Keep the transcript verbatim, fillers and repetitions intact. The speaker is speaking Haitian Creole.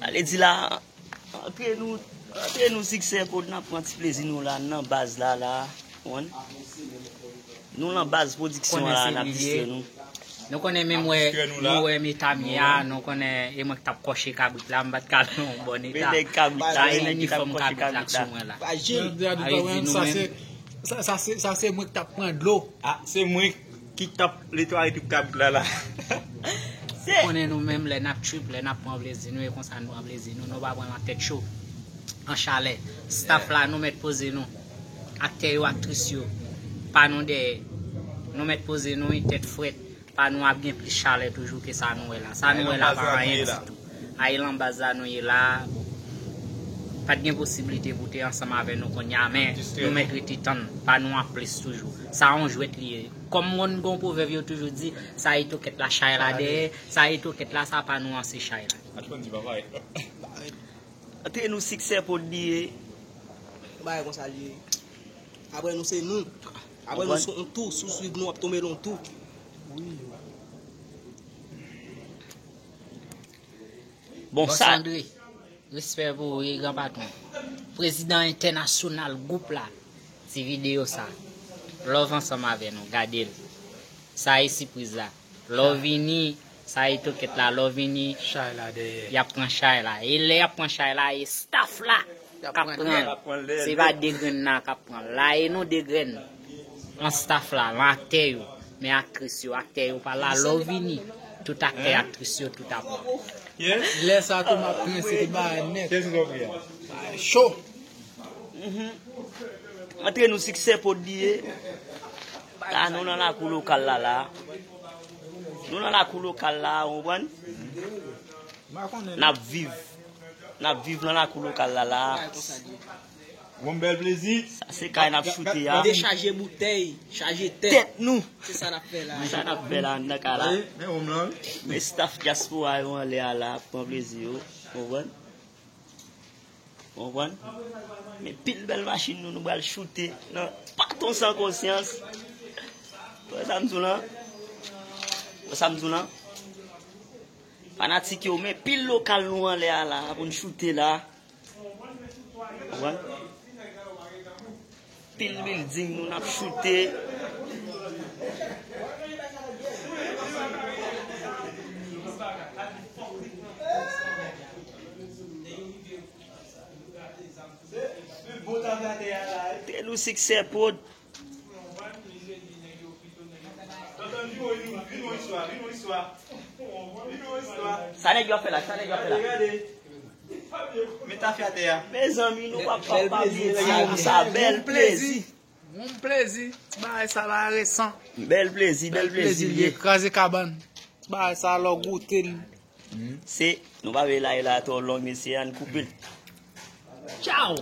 Ale di la, antre nou, antre nou Siksè Prod, n ap pran ti plezi nou la, nan baz la, la, konprann? Nou nan baz pwodiksyon la, n ap distre nou. Nou konnen menm wè, nou wè m eta m ye a, nou konnen e mwen ki t ap kòche kabrit la, m pa t ka nan yon bòn eta. Sa e inifòm kabrit la k sou mwen la. Sa vle di nou menm, sa se, sa, sa se, sa se mwen ki t ap pran dlo. Ah, se mwen ki t ap netwaye tout kabrit la, la. Konnen nou menm, lè n ap trip, lè n ap pran plezi nou, e konsa nou pran plezi nou, nou pa pran l an tèt cho, an chalè. Staff la, nou mèt poze nou. Aktè yo, aktris yo, pa nou dèyè. Nou mèt poze nou, wi, tèt frèt. Pa nou ap gen plis chalè toujou ke sa nou wè la. Sa nou wè la pa anyen ditou. Ayilanbaz la nou ye la, bon. Pa t gen posiblite pou te ansanm avè nou kounye a, men nou mèt rete tann, pa nou ap plis toujou. Sa yon jwèt li ye. Kòm moun gon pwovèb yo toujou di, sa e tokèt la chay la dèyè, sa e tokèt la sa pa nou an se chay la. Antre nou Siksè Prod li ye. Bagay konsa li ye. Apre nou se nou. Apre nou se yon tou, si w swiv nou w ap tonbe nan yon tou. Bon, Bòs sa Andre, respè pou ou wi, gran patwon. Prezidan entènasyonal gwoup la, ti videyo sa. Love ansanm avè nou, gade l. Sa e sipriz la. Lè w vini, sa e tokèt la, lè w vini, chay la dèyè. Y ap pran chay la. E lè y ap pran chay la, e staff la k ap pran l. Se pa de grenn nan k ap pran l. La e nou de grenn. An staff la, lan aktè yo. Men aktris yo, aktè yo pa la, lè w vini, tout aktè, aktris yo, tout ap pran. Lè sa tou m ap pran se te bagay nèt. Bagay cho. Antre nou Siksè Prod li ye. La nou nan lakou lokal la, la. Nou nan lakou lokal la, ou konprann? N ap viv. N ap viv nan lakou lokal la, la. Bon, bèl plezi. Sa se kay n ap choute a. Dechaje boutèy, chaje tèt. Tèt nou. Se sa n ap fè la. Sa n ap fè la anndan kay la. Men staff dyaspora yo anlè a la ap pran plezi yo. Ou konprann? Ou konprann? Men pil bèl machin nou, nou pral choute nan Paton San Konsyans. Wè sa m di w lan? Wè sa m di w lan? Fanatik yo, men pil lokal nou anlè a la pou n choute la. Ou konprann? Pil bilding nou n ap choute. Te nou Siksè Prod. Sa nèg yo ap fè la, sa nèg yo ap fè la. Mezanmi, nou pa pa pa byen di konsa, bèl plezi. Yon plezi. Ti bagay sa la resan. Bèl plezi, bèl plezi li ye. Kraze kabann. Ti bagay sa lè w goute l. Se, nou pa vle la, e la twò long, mesye, ann koupe l. Tchaw!